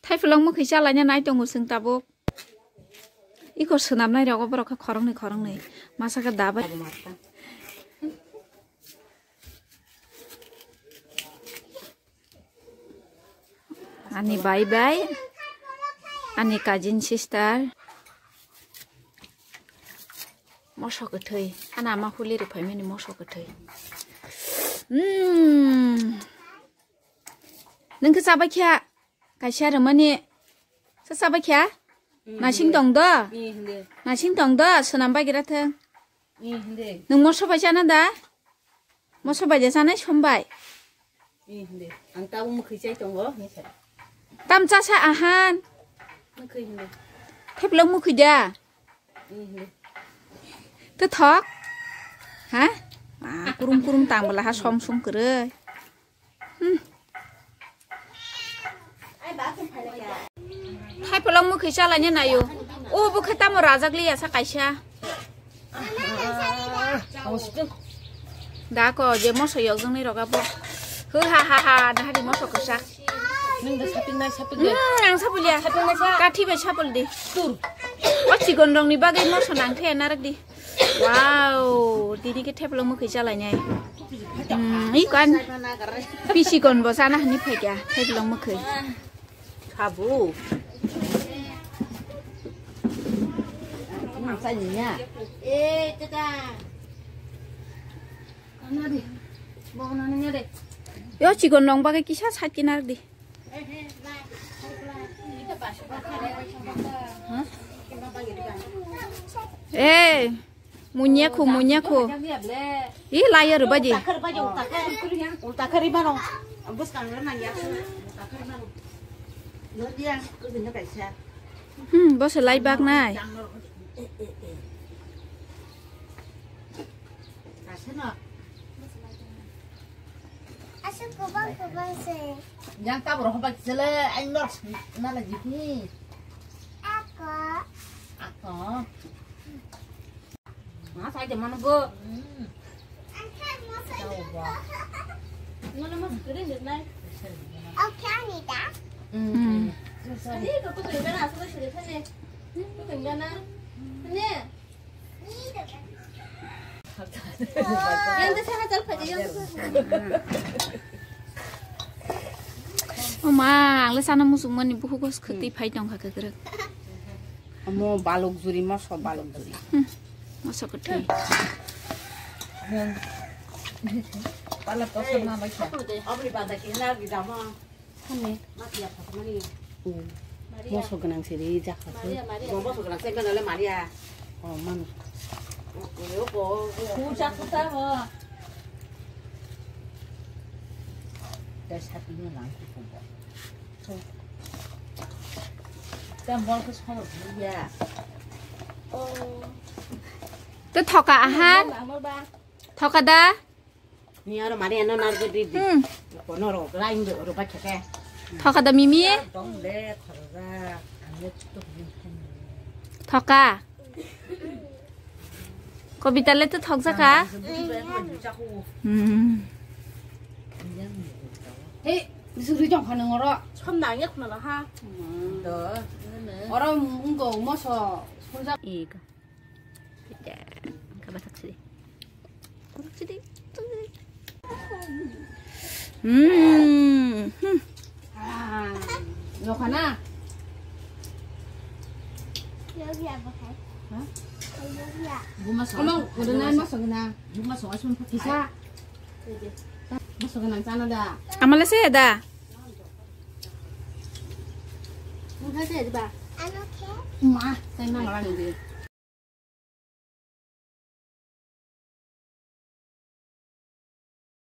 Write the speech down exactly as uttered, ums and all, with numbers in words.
Thaiphlwng mwkhwi chalaina nai tongo chwng tabuk. Iko swnamnai rogo borok khe khoroknwi khoroknwi. Masa khe dabai. Ani bai bai. Ani cousin sister. Moso kwthwi. Ana ama huli rw phaimani moso kwthwi. Hmm. Nung khe chabai kha? Kaisa rwmani. Sa chabai kha? Nasing tong do? Nasing tong do? Swnam bai gira thung. Nung moso bai chana da? Moso bai de chanai sombai. Ang tabuk mwkhwi chai tongo. Tam chasa ahan. Theplo mwkhwi da? Tw thok? Ha? Ah, kurum kurum tang bwla ha som sum kwrwi. Hmm. Thaiphlwng mwkhwi chalaina naio. O bo khe tamo rajak liya sa kaisa. Da ko je moso yokjaknai roga bo. Hw ha ha ha, nahari moso kwsa. Nung da sapingnai, sapingnai. Hmm, ang sapulia. Sapingnai sa. Kathi bai sapul di. Tur. O chikon rongni bagwi moso nang the narak di. Wow, tini khe thaiphlwng mwkhwi chalainai. Hmm, i kan pisi kon bo chana hwnwi phaikha thaiphlwng mwkhwi. Khabu. Nang chai niya. Eh, tata. Nadi. Bo nang niya de. Yo chikon rong bagwi kisa side kinar di. Eh, munyakho, munyakho. Ih, laya rwbaji. Ulta khe rwbaji, ulta khe. Ulta khe rwmano. Bwskang rw nang ya. Ulta khe rwmano. Nodiya, kudin kaisa. Hmm, bo se lai bak nai. Kaisa no. Asuk kubang kubang se. Yang tabur hoba kisele, ai nor nala jikni. Ako. Ako. Mas aja mana go. Hmm. Angkat masa. Tahu, ini. Ba. Mana mas kering deh, Nay? Oke, Anita. Hmm. Ini ke kutu gana, asal sini sini. Kutu gana. Ini. O ma, ang le sana musuk mani buhu kos khwtwi phai tong kha kwkrwk. Omo balok juri, moso balok juri. Hmm, moso kwthwi. Pala tosor ma bai kha. Abri bada khe na bidama. Hane. Moso gwnang se ri jakha se. Bo moso gwnang se gwnang le Maria. Oh, mano. Kucha kucha bo. Da sati no lang ku bo. Tam bol ko so ya. Oh. To thoka ahan. Thoka da. Ni aro mari ano nar gedi di. Hmm. Kono ro lain do ro bacha ke. Thoka da mimi? Dong le khorja. Ane tu. Thoka. Kobita le to thok jaka? Hmm. He, suri jong khana ngoro. Som na ya khuna la ha. Do. Oro mungko moso. Ego. Kabatak sidi. Kabatak sidi. Hmm. Hmm. Ah, lo khana? Hah? Buma so. Kamu udah nai masuk na? Buma so asun pakai. Kisa. Masuk na sana da. Amala saya da. Nung hai te di ba? Ano khe? Ma, tai ma ngala ni di.